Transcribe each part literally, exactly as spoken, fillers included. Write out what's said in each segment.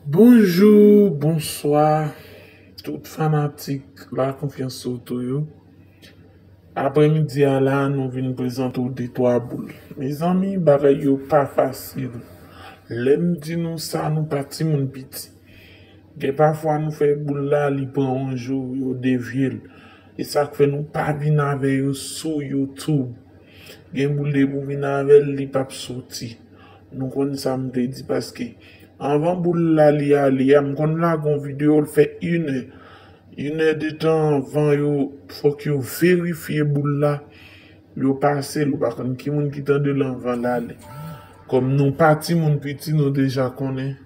Bonjou, bonswa, tout fanatik La Confiance Auto yo. Aprèmidi a la, nou vin prezante w de twa boul. Mezanmi, bagay yo pa fasil. Lè m di nou sa, nou pa timoun piti. Gen pafwa nou fè boul la, li pran yon jou, yo devye l. E sa k fè nou pa vin avè yo sou YouTube. Gen boul depi w vin avè l, li p ap soti. Nou konn sa m vle di paske anvan boul la li ale a, m konn lage yon videyo, l fè inè. Inè de tan anvan yo, fòk yo verifye boul la, yo pase l, ou pa konn ki moun ki tande l anvan l ale. Kòm nou pa timoun piti, nou deja konnen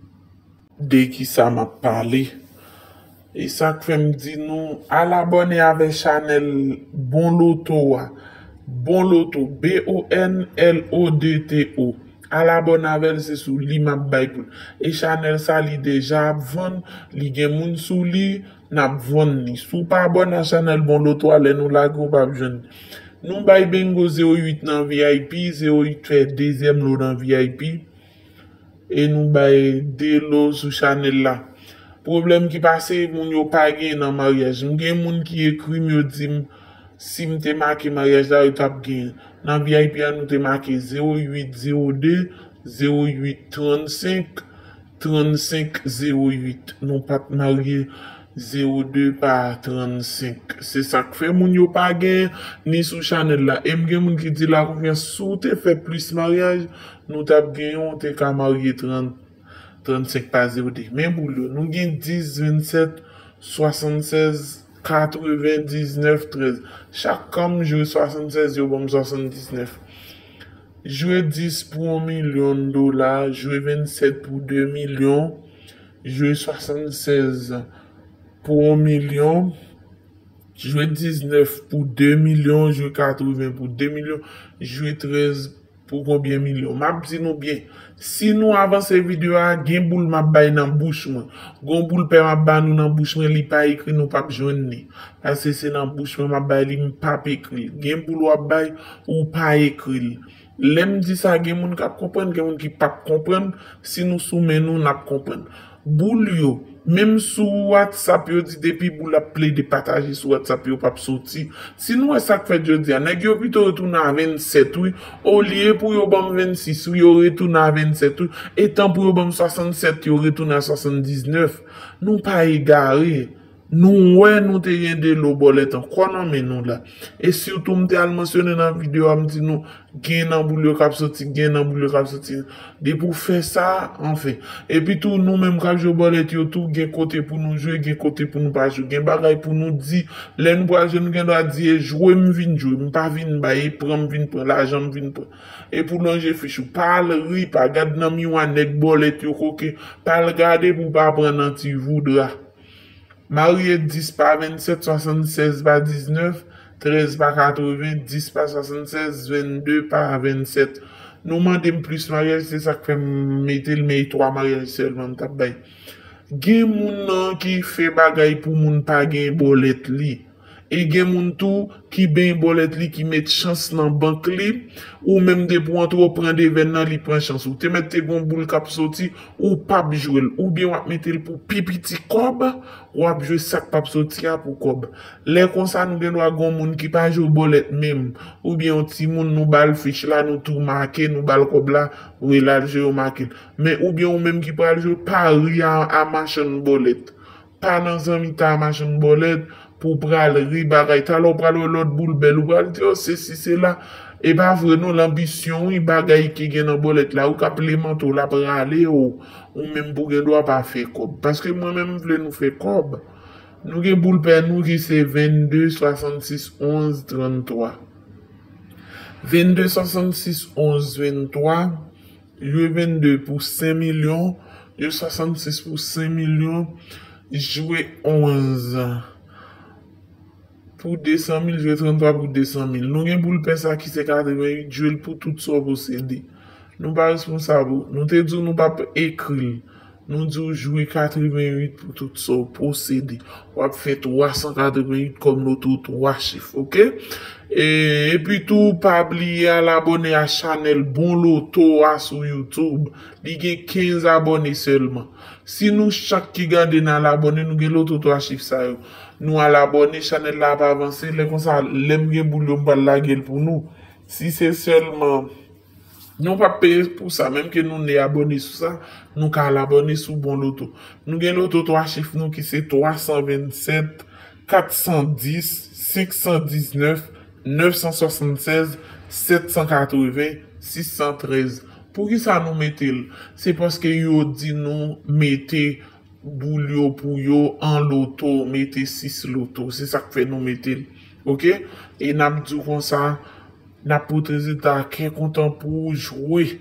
de kisa m ap pale. E sa k fè m di nou, al abòne avè chanèl Bon Loto a. Bon Loto, B O N L O D T O. Al abòne avè l, se sou li m ap bay pou l. E chanèl sa, li deja ap vann, li gen moun sou li, n ap vann li. Si w pa abòne a chanèl Bon Loto a, lè nou lage, w p ap jwenn li. Nou bay bengo zewo uit nan V I P, zewo uit fè dezyèm lo nan V I P. E nou bay de lo sou chanèl la. Pwoblèm ki pase, moun yo pa gen nan maryaj. M gen moun ki ekri m, yo di m, si m te make maryaj la, yo t ap gen. Nan V I P a, nou te make zewo uit zewo de, zewo uit trannsenk, trannsenk zewo uit. Nou pa t marye zewo de pa trannsenk. Se sa k fè moun yo pa gen ni sou chanèl la. E m gen moun ki di La Confiance, si w te fè plis maryaj, nou t ap gen yon, w te ka marye trant, trannsenk pa zewo de. Men boul yo, nou gen dis, vennsèt, swasannsèz, katrevendiznèf, trèz. Chak kan m jwe swasannsèz, yo ban m swasanndiznèf. Jwe dis pou yon milyon dola, jwe vennsèt pou de milyon, jwe swasannsèz pou yon milyon, jwe diznèf pou de milyon, jwe katreven pou de milyon, jwe trèz pou konbyen milyon. M ap di nou byen, si nou avanse videyo a, gen boul m ap bay nan bouch mwen. Gon boul pè m ap ba nou nan bouch mwen, li pa ekri, nou p ap jwenn li. Paske se nan bouch mwen m ap bay li, m p ap ekri l. Gen boul w ap bay, ou pa ekri l. Lè m di sa, gen moun k ap konprann, gen moun ki p ap konprann. Si nou sou men nou, n ap konprann. Boul yo, menm sou WhatsApp, yo di depi boul ap plede pataje sou WhatsApp, yo p ap soti. Si nou wè sa k fèt jodi a, nèg yo pito retounen a vennsèt, wi. Olye pou yo ban m vennsis, wi, yo retounen a vennsèt, wi. E tan pou yo ban m swasannsèt, yo retounen a swasanndiznèf. Nou pa egare. Nou wè nou te gen de lo bòlèt ankò nan men nou la. E sitou m te al mansyone nan videyo a, m di nou, gen nan boul yo k ap soti, gen nan boul yo k ap soti. Depi w fè sa, anfen. Epi tou, nou menm k ap jwe bòlèt yo tou, gen kote pou nou jwe, gen kote pou nou pa jwe. Gen bagay pou nou di. Lè nou pral jwe, nou gen dwa di, e jwe m vin jwe, m pa vin bay, e pran m vin pran, lajan m vin pran. E pou lonje fich ou, pa al ri, pa gad nan miwa nèg bòlèt yo koke, pa al gade pou w pa pran nan ti voudra. Marye dis pa vennsèt, swasannsèz pa diznèf, trèz pa katreven, dis pa swasannsèz, vennde pa vennsèt. Nou mande m plis maryaj, se sa k fè m mete l, men e twa maryaj sèlman m t ap bay. Gen moun nan ki fè bagay pou moun pa gen bòlèt li. E gen moun tou ki benyen bòlèt li, ki met chans nan bank li, ou menm depi w antre w pran devèn nan, li pran chans. Ou te mèt te gon boul k ap soti, ou p ap jwe l. Oubyen w ap mete l pou pi piti kòb, w ap jwe sa k p ap soti a pou kòb. Lè konsa, nou gen dwa gon moun ki pa jwe bòlèt menm. Oubyen yon timoun, nou ba l fich la, nou tou make, nou ba l kòb la, voye l al jwe, yo make l. Men oubyen ou menm ki pral jwe, pa ri a, a machann bòlèt. Pa nan zanmitay a machann bòlèt pou w pral ri bagay. Talè w pral wè lòt boul bèl, ou pral di, o, sesi, sela. E pa vre non, lanbisyon, wi, bagay ki gen nan bòlèt la, ou k ap lemante w, l ap rale w, ou menm pou gen dwa pa fè kòb. Paske mwen menm, m vle nou fè kòb. Nou gen boul pè nou ki se vennde, swasannsis, onz, tranntwa. Vennde, swasannsis, onz, venntwa. Jwe vennde pou senk milyon, jwe swasannsis pou senk milyon, jwe onz pou de san mil, jwe tranntwa pou de san mil. Nou gen boul pè sa ki se katreven uit, jwe l pou tout sa w posede. Nou pa responsab ou. Nou te di w nou p ap ekri l. Nou di w jwe katrevenn uit pou tout sa w posede. W ap fè twa san katrevenn uit kòm loto twa chif, oke? E, epi tou, pa bliye al abòne a chanèl Bon Loto a sou YouTube. Li gen kenz abòne sèlman. Si nou chak ki gade n al abòne, nou gen loto twa chif sa yo. Nou al abòne, chanèl la ap avanse. Lè konsa, lè m gen boul yo, m pral lage l pou nou. Si se sèlman Nou p ap peye pou sa, menm ke nou ne abòne sou sa, nou ka al abòne sou Bon Loto. Nou gen loto twa chif nou ki se twa san vennsèt, kat san dis, senk san diznèf, nèf san swasannsèz, sèt san katreven, sis san trèz. Poukisa nou mete l? Se paske yo di nou mete boul yo pou yo an loto, mete sis loto. Se sa k fè nou mete l. Oke? E n ap di w konsa, n ap pote rezilta a kè kontan pou w jwe.